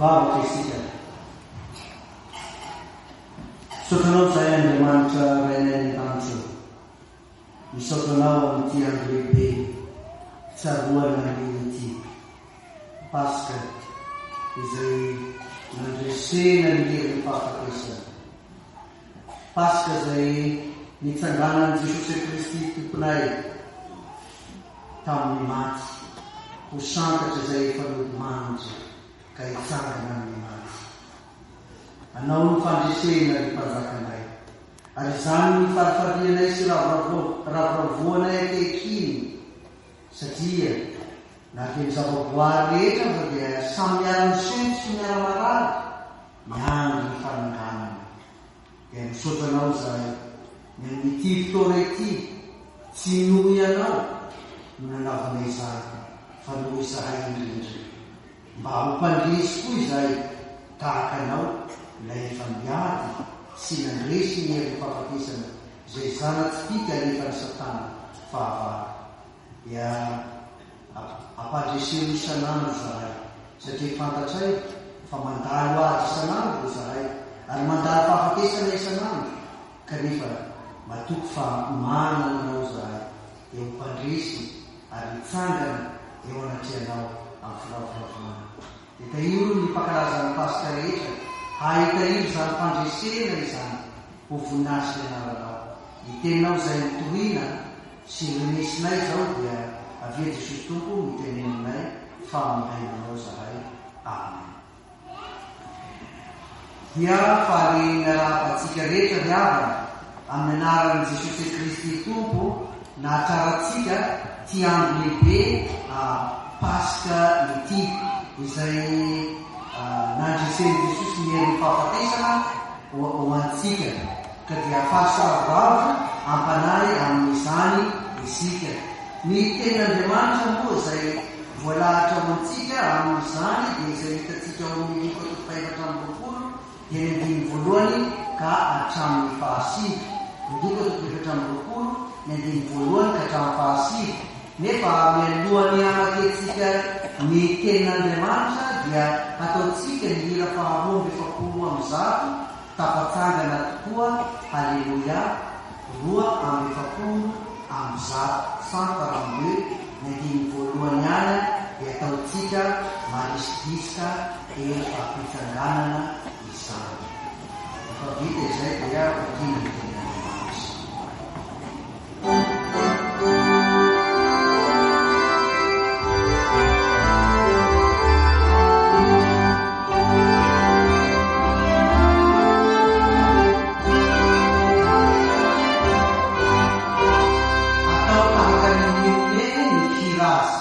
Hivavaka isika. Misaotra Anao izahay Andriamanitra Rainay any an-danitra ô. Misaotra Anao amin'ity andro lehibe tsaroana anio ity. Paska izay nandresena ny herin'ny fahafatesana. Paska izay nitsanganan'i Jesosy Kristy Tomponay tamin'ny maty ho santatra izay efa nodimandry ka hitsangana amin'ny maty. Anao ny fandresena ry Mpanjakanay, ary izany no ifarifarianay sy ravoravoanay ankehitriny, satria na dia ny zavaboary rehetra aza dia samy miara-misento sy miara-marary miandry ny fananganana. Dia misaotra Anao izahay ny amin'ity fotoana ity, tsy noho Ianao no nanaovanay izany fa noho izahay indrindra. Mba ho mpandresy koa izahay tahaka Anao ilay efa niady sy nandresy ny herin'ny fahafatesana izay zana-tsipìka alefan'i Satana fahavalo. Dia ampandreseo isan'andro izahay, satria fantatray fa mandalo ady isan'andro izahay, ary mandalo fahafatesana isan'andro, kanefa matoky fa manana Anao izahay, dia ho mpandresy ary hitsangana eo anatrehanao amin'ny firavoravoana. Dia tahio ny mpankalaza ny Paska rehetra hahitahiry izany fandresena izany ho voninahitry ny anaranao. Ny teninao izay notorina sy renesinay izao dia avia Jesosy Tompo mitenena aminay fa mihaino anao izahay. Amen. Dia faly miarahaba antsika rehetra ry havana amin'ny anaran'i Jesosy Kristy Tompo nahatrarantsika ity andro lehibe Paska ity izay nandresen'i Jesosy ny herin'ny fahafatesana ho antsika ka dia faly sy ravoravo am-panahy amin'izany isika. Ny tenin'Andriamanitra moa izay voalahatra ho antsika amin'izany dia izay hitantsika ao amin'ny Lioka toko fahefatra amby 20 dia ny andininy voalohany ka hatramin'ny fahasivy. Ny Lioka toko 24, ny andininy voalohany ka hatramin'ny fahasivy. Nefa mialohan'ny hamakiantsika ny tenin'Andriamanitra dia hataontsika ny hira faharoa 142 Tafatsangana tokoa Haleloia 142 142 ny andininy voalohany ihany dia ataontsika marisidisika eo ampitsanganana izany. Rehefa vita izay dia vakina ny tenin'Andriamanitra. Atao tahaka ny mihomehy ny hira azy.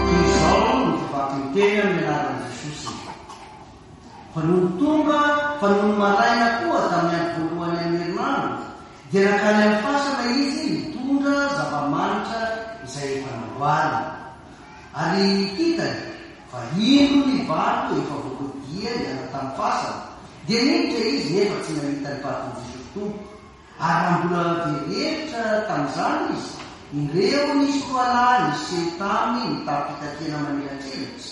Toy izao no fivaky ny teny amin'ny anaran'i Jesosy. Fa nony tonga, fa nony maraina koa tamin'ny andro voalohany amin'ny herinandro, dia nankany amin'ny fasana izy nitondra zava-manitra izay efa namboariny. Ary hitany fa indro ny vato efa voakodia niala tamin'ny fasana. Dia niditra izy nefa tsy nahita ny fatin'i Jesosy Tompo. Ary raha mbola very hevitra tamin'izany izy, indreo nisy roalahy niseho taminy nitafy-pitafiana mamirapiratra.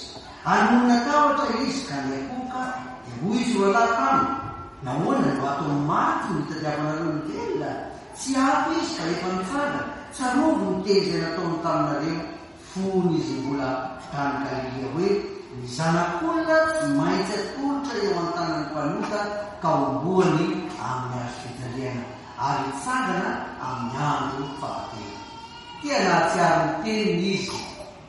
Ary nony natahotra izy ka niankohoka, dia hoy izy roalahy taminy, Nahoana no ato amin'ny maty no itadiavanareo ny velona? Tsy ato izy fa efa nitsangana. Tsarovy ny teny izay nataony taminareo fony izy mbola tany Galilia hoe, Ny Zanak'olona tsy maintsy atolotra eo an-tanan'ny mpanota ka homboany amin'ny hazo fijaliana, ary hitsangana amin'ny andro fahatelo. Dia nahatsiaro ny teniny izy,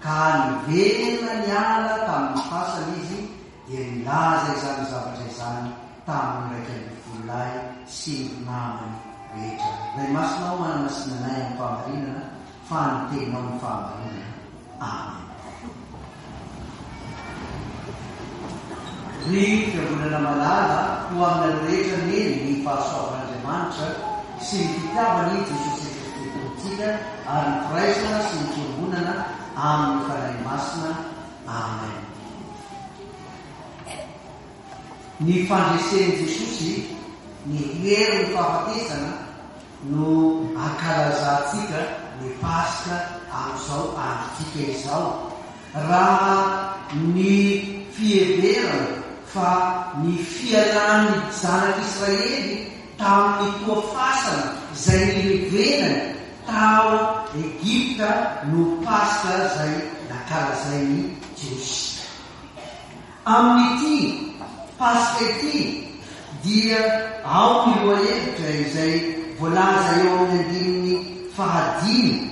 ka niverina niala tamin'ny fasana izy, dia nilaza izany zavatra izany tamin'ny 11 lahy sy ny namany rehetra. Ray Masina ô, manamasina anay amin'ny fahamarinana, fa ny teninao no fahamarinana. Amen. Ry Fiangonana malala, ho aminareo rehetra anie ny fahasoavan'Andriamanitra sy ny fitiavan'i Jesosy Kristy Tompontsika ary ny firaisana sy ny fiombonana amin'ny Fanahy Masina. Amen. Ny fandresen'i Jesosy ny herin'ny fahafatesana no ankalazantsika ny Paska amin'izao androntsika izao, raha ny fiheverana fa ny fialan'ny Zanak'Israely tamin'ny toa fasana izay nilevenany tao Egypta no Paska izay nankalazain'ny Jiosy. Amin'ity Paska ity dia ao ny lohahevitra izay voalaza eo amin'ny andininy fahadimy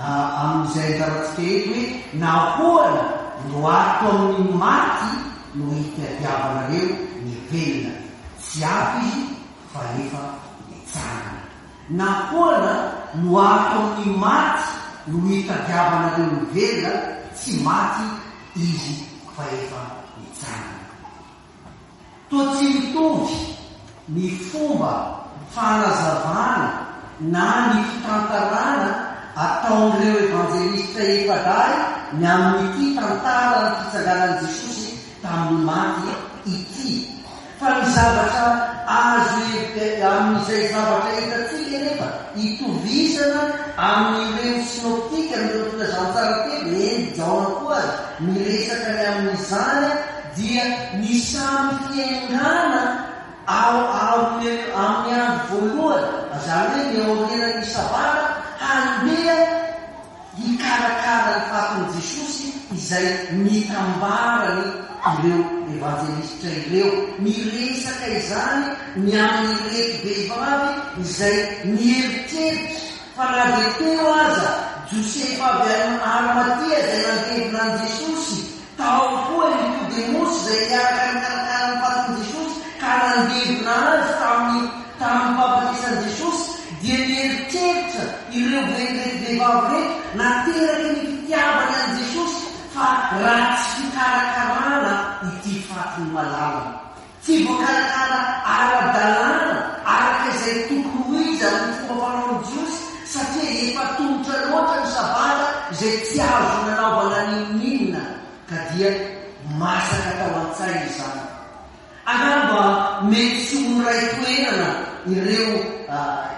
amin'izay anjarantsika eto hoe nahoana no ato amin'ny maty no hitadiavanareo ny velona? Tsy ato izy fa efa nitsangana. Nahoana no ato amin'ny maty no hitadiavanareo ny velona? Tsy maty izy fa efa nitsangana. Toa tsy mitovy ny fomba fanazavana na ny fitantarana ataon'ireo evanjelisitra efa-dahy ny amin'ity tantaran'ny fitsanganan'i Jesosy tamin'ny maty ity. Fa ny zavatra azo amin'izay zavatra hitantsika anefa itovizana amin'ireo synoptika, amin'ireo filazantsara telo, eny Jaona koa aza miresaka ny amin'izany, dia ny samy fiaingàna ao amin'ny amin'ny andro voalohany, izany hoe ny aorianan'ny Sabata, handeha hikarakara ny fatin'i Jesosy izay nitambarany ireo evanjelisitra ireo. Miresaka izany ny amin'ireto vehivavy izay nieritreritra fa na dia teo aza Josefa avy any Arimatia izay nandevina an'i Jesosy, tao koa i Nikodemosy izay niaraka nikarakara ny fatin'i Jesosy ka nandevina azy tamin'ny tamin'ny fahafatesan'i Jesosy, dia nieritreritra ireo ireto vehivavy ireto nateraky ny fitiavany an'i Jesosy fa ratsy fikarakarana ity fatin'ny malalany. Tsy voakarakara ara-dalàna araka izay tokony ho izy amin'ny fomba fanaon'ny Jiosy, satria efa tontotra loatra ny Sabata izay tsy azo nanaovana n'inon'inona, ka dia masaka tao an-tsainy izany. Angamba mety tsy ho niray toerana ireo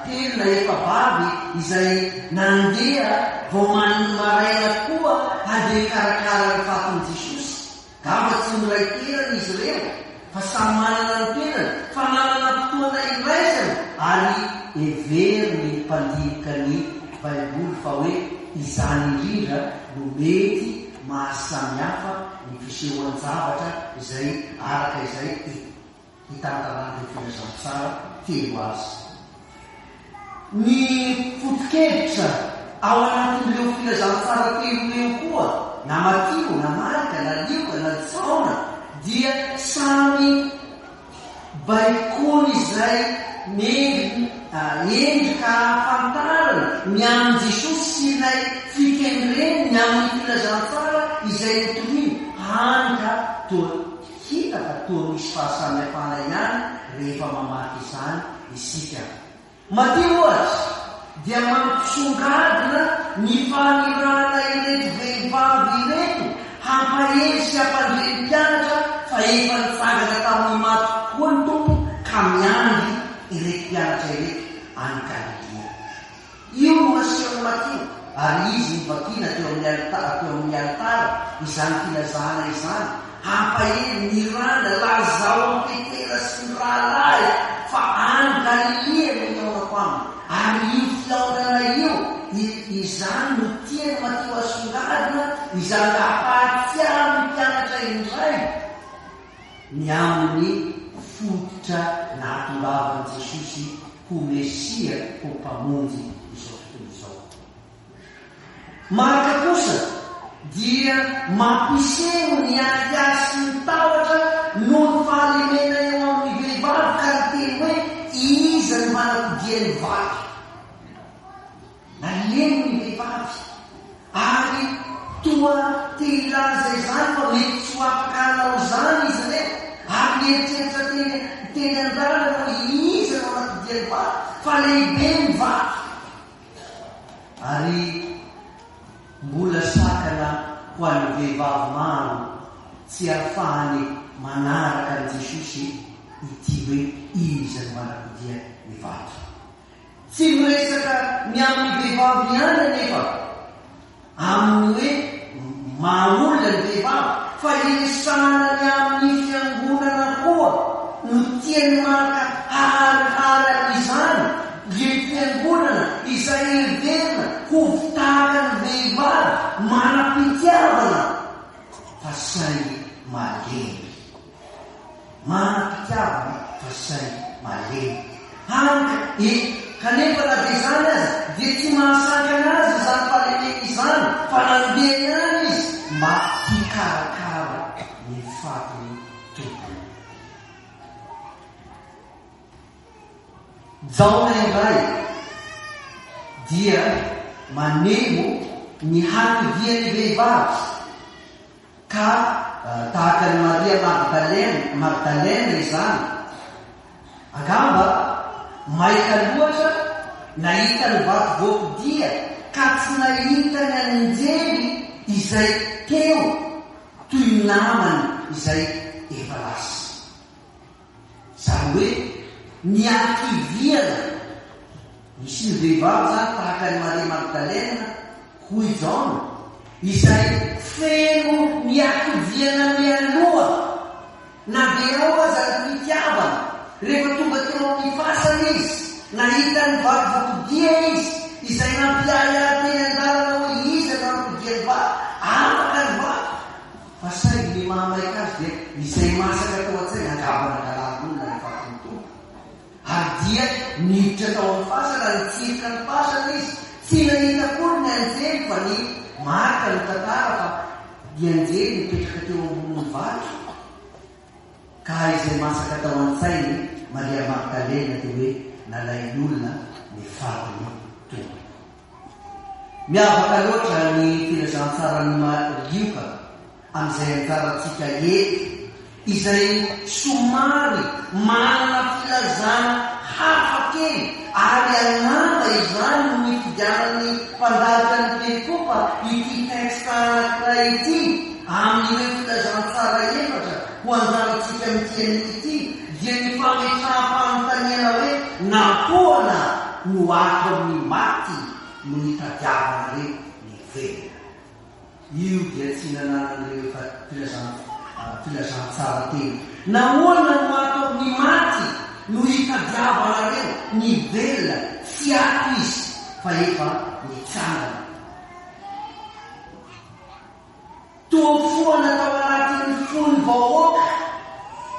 telo na efa-bavy izay nandeha vao maraina koa handeha hikarakara ny fatin'i Jesosy. Angamba tsy miray toerana izy ireo, fa samy manana ny toerany, fa nanana fotoana iraisana, ary heverin'ny mpandinika ny Baiboly fa hoe izany indrindra no mety mahasamihafa ny fisehoan-javatra izay araka izay hitantaran'ireo filazantsara telo azy. Ny foto-kevitra ao anatin'ireo filazantsara telo ireo koa, na Matio, na Marka, na Lioka, na Jaona, dia samy baikoan'izay mendrika ahafantarana ny amin'i Jesosy sy ilay fikendreny ny amin'ny filazantsara izay notoriny, hany ka toa Hita fa toa misy fahasamihafana ihany rehefa mamaky izany isika. Matio, ohatra, dia mampisongadina ny fanirahana ireto vehivavy ireto hampahery sy hampandre ny mpianatra fa efa nitsangana tamin'ny maty tokoa ny Tompo ka miandry ireto mpianatra ireto any Galilia. Io no asehon'i Matio, ary izy novakiana teo amin'ny alitara, teo amin'ny alitara izany filazana izany, hampahery ny ràna, lazao amin'i Petera sy ny rahalahiko fa any Galilia no hihaonako aminy. Ary io fihaonana io, i, izany no tian'i Matio asongadina, izany hampahatsiahy ny mpianatra indray ny amin'ny fototra nahatongavan'i Jesosy ho Mesia, ho Mpamonjy izao tontolo izao. Marka kosa dia mampiseho ny ahiahy sy ny tahotra noho ny fahalemena eo amin'ny vehivavy ka niteny hoe, Iza no hanakodia ny vato? Nalemy ny vehivavy ary toa te hilaza izany fa mety tsy ho afaka hanao izany izy ireo. nieritreritra teny teny an-dalana hoe iza no hanakodia ny vato, fa lehibe ny vato. Ary mbola sakana ho an'ny vehivavy maro tsy ahafahany manaraka an'i Jesosy ity hoe iza no hanakodia ny vato. Tsy miresaka ny amin'ny vehivavy ihany anefa amin'ny hoe maha olona ny vehivavy fa iresahana ny amin'ny fiangonana koa no tian'i Marka haharihary amin'izany, dia ny fiangonana izay heverina ho tahaka ny vehivavy manam-pitiavana fa saingy malemy. Manam-pitiavana fa saingy malemy. Hany ka, e, kanefa na dia izany aza dia tsy mahasakana azy izany fahalemeny izany fa nandeha ihany izy mba hikarakara ny fatin'ny Tompony. Jaona indray dia maneho ny hakivian'ny vehivavy. Ka tahaka an'i Maria Magdalena, Magdalena izany, angamba maika loatra nahita ny vato voakodia ka tsy nahita ny anjely izay teo toy ny namany izay efa lasa. Izany hoe ny hakiviana, misy ny vehivavy izany tahaka an'i Maria Magdalena, hoy Jaona, izay feno ny hakiviana mialoha, na dia ao aza ny fitiavana, rehefa tonga teo amin'ny fasana izy, nahita ny vato voakodia izy, izay nampiahiahy teny an-dalana hoe iza no nanokodia ny vato, afaka ny vato. Fa saingy ny mahamaika azy dia izay masaka tao an-tsaina angamba nangalar'olona ny fatin'ny Tompo. Ary dia niditra tao amin'ny fasana, nitsirika ny fasana izy, tsy nahita akory ny anjely fa ny Marka nitantara fa ny anjely nipetraka teo ambonin'ny vato, ka izay masaka tao an-tsainy Maria Magdalena dia hoe nalain'olona ny fatin'ny Tompo. Miavaka loatra ny filazantsaran'i Lioka amin'izay anjarantsika eto, izay somary manana filazana hafa kely ary angamba izany no nifidianan'ny mpandalitra ny perikopa ity texte anankiray ity amin'ireo filazantsara efatra ho anjarantsika amin'ity anio ity dia ny fametraham-panontaniana hoe nahoana no ato amin'ny maty no itadiavanareo ny velona? Io dia tsy nananan'ireo efa filazantsara telo. Nahoana no ato amin'ny maty no itadiavanareo ny velona? Tsy ato izy fa efa nitsangana. Toa foana tao anatin'ny fon'ny vahoaka,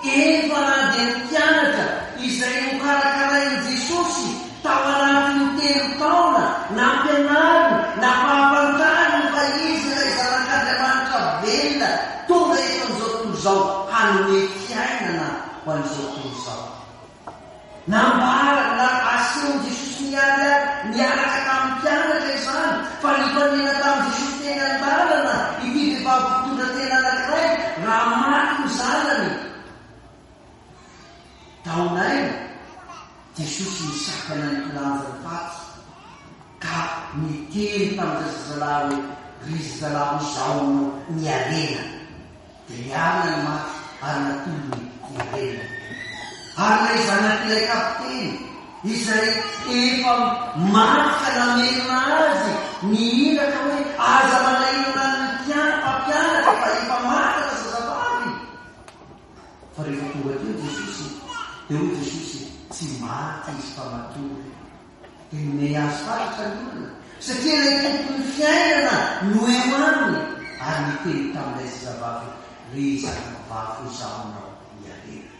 eny fa na dia ny mpianatra izay nokarakarain'i Jesosy tao anatin'ny telo taona, nampianariny, nampahafantariny fa Izy ilay Zanak'Andriamanitra velona tonga eto amin'izao tontolo izao hanome fiainana ho an'izao tontolo izao. Nambarany na asehon'i Jesosy miharihary niaraka tamin'ny mpianatra izany fa nifanena tamin'i Jesosy teny an-dalana ity vehivavy mpitondra tena anankiray raha maty ny zanany. Taon'aina, Jesosy nisakana ny mpilanja ny faty ka niteny tamin'ilay zazalahy hoe, Ry zazalahy, ho izaho no niarena. Dia niarina ny maty ary natolony ny reniny. Ary ilay zanak'ilay kapiteny, izay efa maty ka namerina azy, nihiraka hoe, Aza manahirana ny mpampianatra fa efa maty razazavavy. Fa rehefa tonga teo Jesosy, dia hoy Jesosy, Tsy maty izy fa matory. Dia nomeny azy fatratra ny olona, satria ilay Tompon'ny fiainana no eo aminy, ary niteny tamin'ilay zazavavy hoe, Ry zanako-vavy, ho izaho aminao miharena.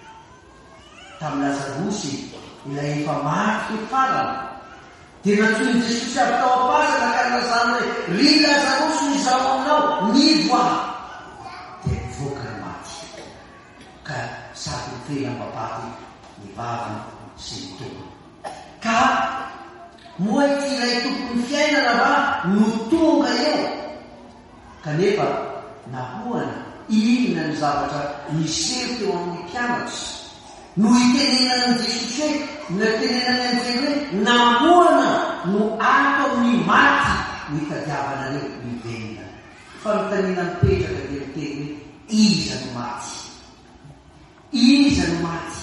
Tamin'i Lazarosy, ilay efa maty fony farany, dia nantsoin'i Jesosy avy tao am-pasana ka nilazany hoe, Ry Lazarosy, ho izaho aminao, mivoaha! Dia nivoaka ny maty, ka sady nifehy lambam-paty ny vavany sy ny tongony. Ka moa ity ilay Tompon'ny fiainana va no tonga eo? Kanefa nahoana Inona ny zavatra niseho teo amin'ny mpianatra no itenenan'i Jesosy hoe, no itenenan'ny anjely hoe, Nahoana no ato amin'ny maty no itadiavanareo ny velona? Fanontaniana mipetraka dia miteny hoe, Iza no maty? Iza no maty?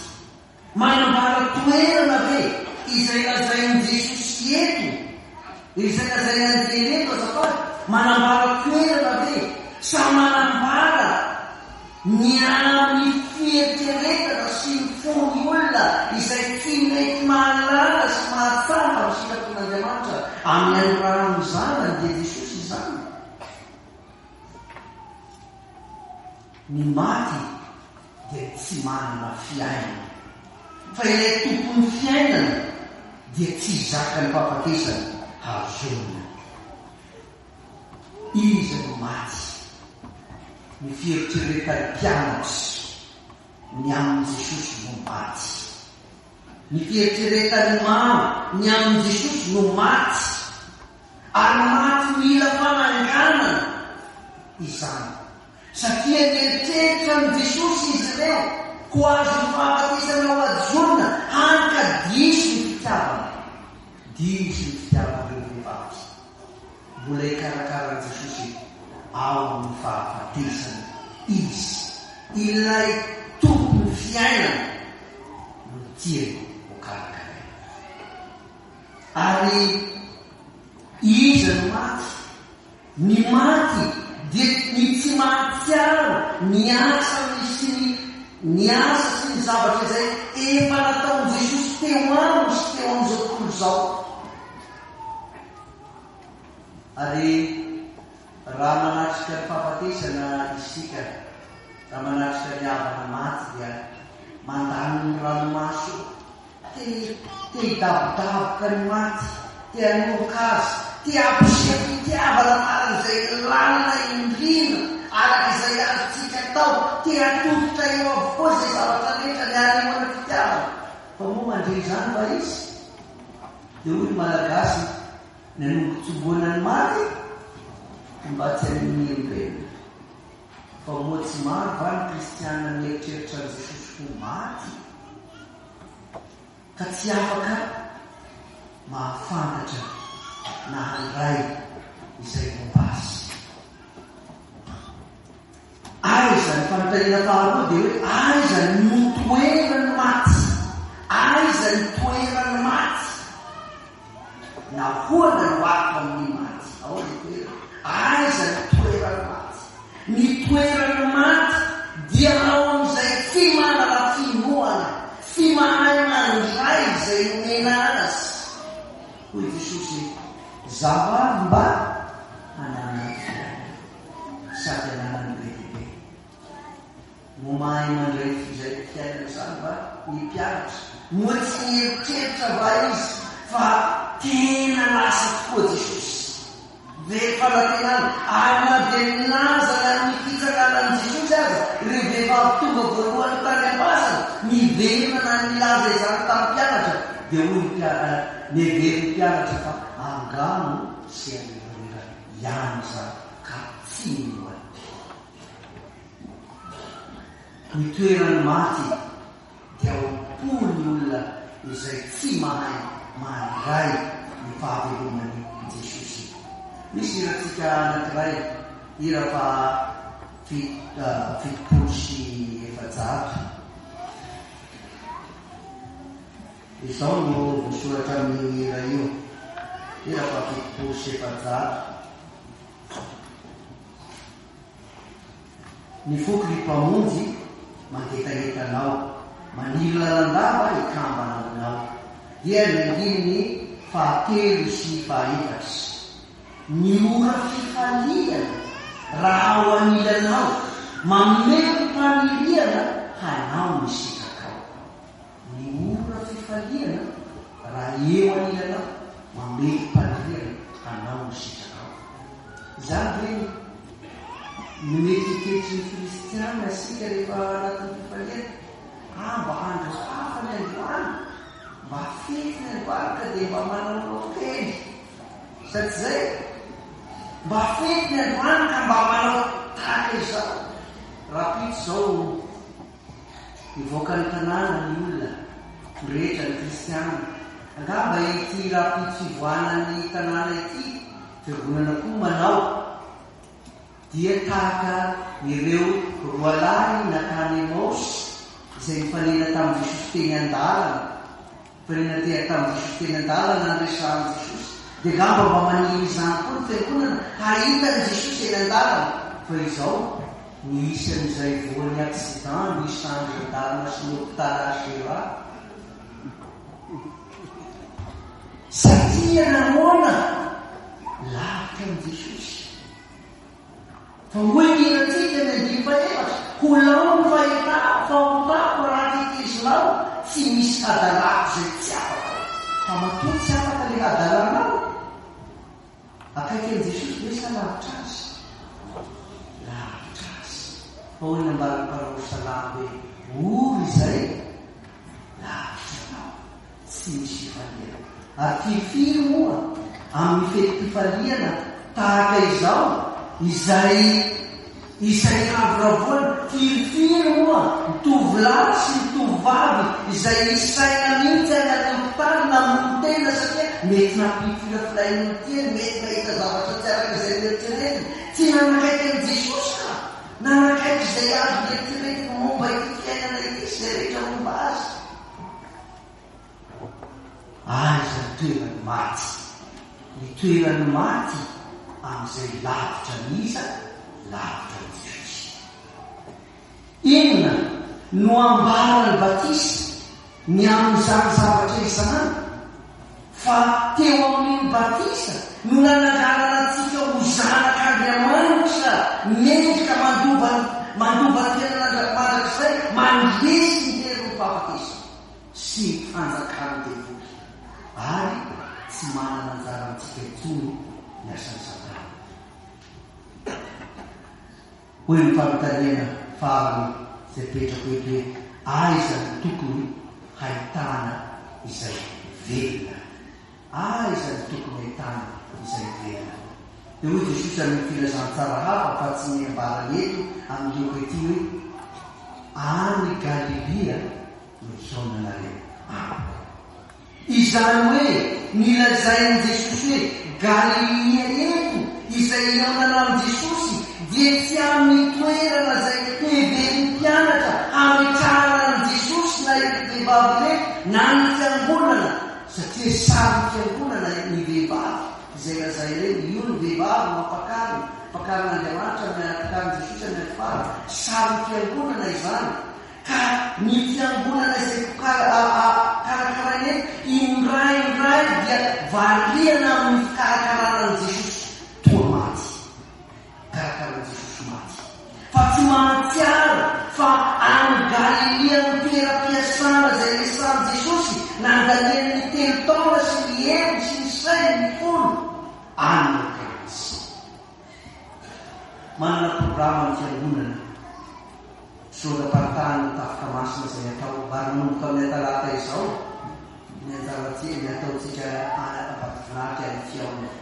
Manambara toerana ve izay lazain'i Jesosy eto? Izay lazain'ny anjely eto azafady? Manambara toerana ve sa manambara ny amin'ny fieritreretana sy ny fon'ny olona izay tsy mety mahalala sy mahatsapa ny sitrapon'Andriamanitra amin'ny anirahan'ny Zanany dia Jesosy izany? Ny maty dia tsy manana fiainana, fa ilay Tompon'ny fiainana dia tsy zakan'ny fahafatesana hazonina. Iza no maty? Ny fieritreretan'ny mpianatra ny amin'i Jesosy no maty. Ny fieritreretan'ny maro ny amin'i Jesosy no maty. Ary maty mila fananganana izany. Satria nieritreritra an'i Jesosy izy ireo, koa azon'ny fahafatesana ho hadisoana, hany ka diso ny fitiavana. Diso ny fitiavan'ireo vehivavy. Mbola hikarakara an'i Jesosy ao amin'ny fahafatesana izy. Ilay Tompon'ny fiainana no tiany hokarakaraina. Ary iza no maty? Ny maty dia ny tsy mahatsiaro ny asa sy ny ny asa sy ny zavatra izay efa nataon'i Jesosy teo aminy sy teo amin'izao tontolo izao. Ary raha manatrika ny fahafatesana isika, raha manatrika ny havana maty dia mandany ny ranomaso Te te hidabodaboka ny maty, te hanoroka azy, te hampiseho fitiavana faran'izay lalina indrindra araka izay azontsika atao, te hatolotra eo avokoa izay zavatra rehetra ny hanehoana fitiavana. Fa moa mandre izany va izy? Dia hoy ny Malagasy, ny hanongotsongoana ny maty mba tsy hanin'ny olombelona. Fa moa tsy maro va ny kristiana mieritreritra an'i Jesosy ho maty? Ka tsy afaka mahafantatra na handray izay momba azy. Aiza, ny fanontaniana faharoa dia hoe aiza no toeran'ny maty? Aiza ny toeran'ny maty? Nahoana no ato amin'ny maty? Ahoana ny toerana? Aiza ny toeran'ny maty? Ny toeran'ny maty dia ao amin'izay tsy manana finoana, tsy mahay mandray izay nomena azy. Hoy Jesosy, Izaho avy mba hananany fiainana, sady hananany be dia be. Moa mahay mandray izay fiainana izany va ny mpianatra? Moa tsy nieritreritra va izy fa tena lasa tokoa Jesosy? Very fanantenana, ary na dia nilaza ny amin'ny fitsanganan'i Jesosy aza ireo vehivavy tonga voalohany tany am-pasana, niverina na nilaza izany tamin'ny mpianatra, dia hoy ny mpianatra, neverin'ny mpianatra fa angano sy arirarira ihany izany ka tsy ninoany. Ny toeran'ny maty dia ao am-pon'ny olona izay tsy mahay mandray ny fahaveloman'i Jesosy. Misy hirantsika anankiray, hira faha 470. Izao no voasoratra amin'io hira io, hira faha 470. Ny foko ry Mpamonjy mangetaheta Anao, Maniry lalandava hikambana Aminao. Dia ny andininy fahatelo sy fahaefatra. Ny ora fifaliana raha ao anilanao, Mamelom-paniriana hanao ny sitrakao. Ny ora fifaliana raha eo anilanao, Mamelom-paniriana hanao ny sitrakao. Izany ve no mety ho toetry ny Kristiana isika rehefa anatin'ny fifaliana? Ah, mba andro hafa ny androany, mba fety ny androany ka dia mba manaonao kely. Sa tsy izay? Mba fety ny androany ka mba manao tahaka izao. Rahampitso izao hivoaka ny tanàna ny olona, ny rehetra, ny kristiana. Angamba ity rahampitso hivoahana ny tanàna ity, fiangonana koa manao, dia tahaka ireo roalahy nankany Emaosy izay nifanena tamin'i Jesosy teny an-dalana. Nifanena tehaka tamin'i Jesosy teny an-dalana niresahan'i Jesosy. Dia angamba mba maniry izany koa ny fiangonana, hahita an'i Jesosy eny an-dalana. Fa izao, ny isan'izay voan'ny accident ny isan'ny gendarme sy ny hopitaly HVA. Satria nahoana? Lavitra an'i Jesosy. Fa hoy ny hirantsika ny andininy fahefatra, Ho lao ny fahitako, fahotako raha tetezinao, tsy misy hadalako izay tsy afakao. Fa matoa tsy afaka ilay hadalanao, akaiky an'i Jesosy ve sa lavitra Azy? Lavitra Azy. Fa hoy ny nambaran'ny mpanao salamo hoe, Ory izay lavitra Anao. Tsy misy fifaliana. Ary firifiry moa amin'ny fetim-pifaliana tahaka izao izay izay hiravoravoana, firifiry moa ny tovolahy sy ny tovovavy izay nisaina mihitsy any amin'ny hopitaly namono tena satria mety nampifilafilay ny tiany, mety nahita zavatra tsy araka izay noeritreretiny. Tsy nanakaiky an'i Jesosy ka! Nanakaiky izay azo noeritreretiny momba ity fiainana ity sy izay rehetra momba azy. Aiza ny toeran'ny maty? Ny toeran'ny maty amin'izay lavitra an'iza? Lavitra an'i Jesosy. Inona no ambaran'ny batisa ny amin'izany zavatra izany? Fa teo amin'iny batisa no nananganana antsika ho zanak'Andriamanitra mendrika mandova mandova ny fiainana mandrakizay, mandresy ny herin'ny fahafatesana. sy ny fanjakan'ny devoly, ary tsy manana anjara amintsika intsony ny asan'i Satana. Hoy ny fanontaniana farany izay apetrako eto hoe, aiza no tokony hahitana izay velona? Aiza no tokony hahitana izay velona? Dia hoy Jesosy amin'ny filazantsara hafa fa tsy ny ambarany eto amin'ny Lioka ity hoe, Any Galilia no hihaonanareo amiko. Izany hoe ny lazain'i Jesosy hoe Galilia eto izay hihaonana amin'i Jesosy dia tsy amin'ny toerana izay heverin'ny mpianatra hametrahana an'i Jesosy na ireto vehivavy ireto na ny fiangonana satria samy fiangonana ny vehivavy izay lazaina eo, io ny vehivavy no ampakarina, ampakarin'Andriamanitra ny ampakarin'i Jesosy amin'ny andro farany, samy fiangonana izany. Ka ny fiangonana izay karakaraina eto indraindray dia variana amin'ny fikarakarana an'i Jesosy toa maty. Karakara an'i Jesosy maty. Fa tsy mahatsiaro fa any Galilia ny toeram-piasana izay resahan'i Jesosy nandaniany ny telo taona sy ny heriny sy ny sainy ny fony any no ahitana. Manana programa ny Fiangonana Synodam-paritany ny Tafika Masina izay hatao ary manomboka amin'ny Atalata izao ny anjarantsika, ny hataontsika any Ambatofinaritra ny fihaonana.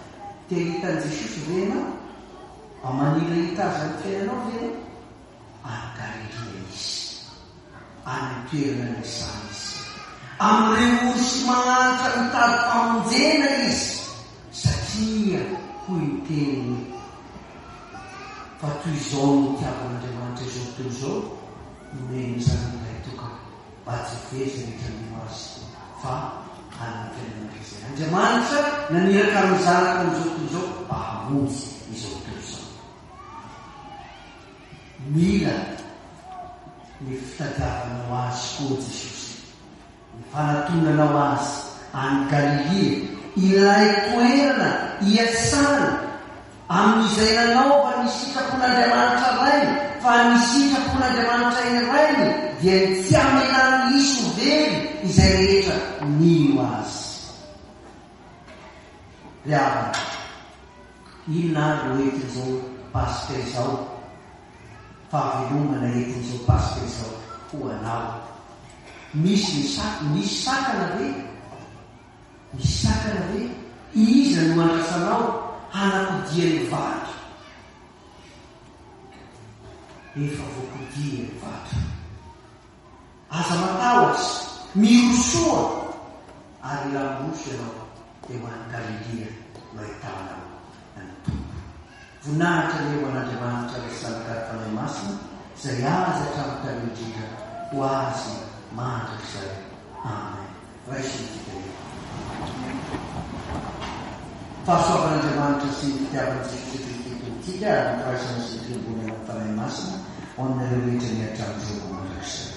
Te hahita an'i Jesosy ve ianao? Mba maniry hahita Azy amin'ny fiainanao ve ianao? Any Galilia Izy. Any amin'ny toerana niasany Izy. Amin'ireo ory sy mahantra mitady famonjena Izy. Satria hoy ny teniny, Fa toy izao no nitiavan'Andriamanitra izao tontolo izao, nomeny ny Zanany Lahitokana, mba tsy ho very izay rehetra mino Azy, fa hanana fiainana mandrakizay. Andriamanitra naniraka ny Zanaka amin'izao tontolo izao mba hamonjy izao tontolo izao. Mila ny fitadiavanao Azy koa Jesosy. Ny fanatonanao azy any Galilia, ilay toerana iasany amin'izay nanaovany ny sitrapon'Andriamanitra Rainy, fa ny sitrapon'Andriamanitra ny Rainy dia ny tsy hamelany hisy ho very izay rehetra mino Azy. Ry havana, inona ary no entin'izao Paska izao? Fahavelomana entin'izao Paska izao ho anao. Misy ny sa, misy sakana ve? Misy sakana ve? Iza no andrasanao hanakodia ny vato? Efa voakodia ny vato. Aza matahotra, mirosoa, ary raha miroso ianao dia ho any Galilia no ahitanao an'ny Tompo. Voninahitra anie ho an'Andriamanitra Ray sy Zanaka ary Fanahy Masina, izay Azy hatramin'ny taloha indrindra, ho Azy mandrakizay. Amen. Raiso ny fitahiana. Fahasoavan'Andriamanitra sy ny fitiavan'i Jesosy Kristy Tompontsika ary ny firaisana sy ny fiombonana amin'ny Fanahy Masina ho aminareo rehetra ny hatramin'izao vao mandrakizay.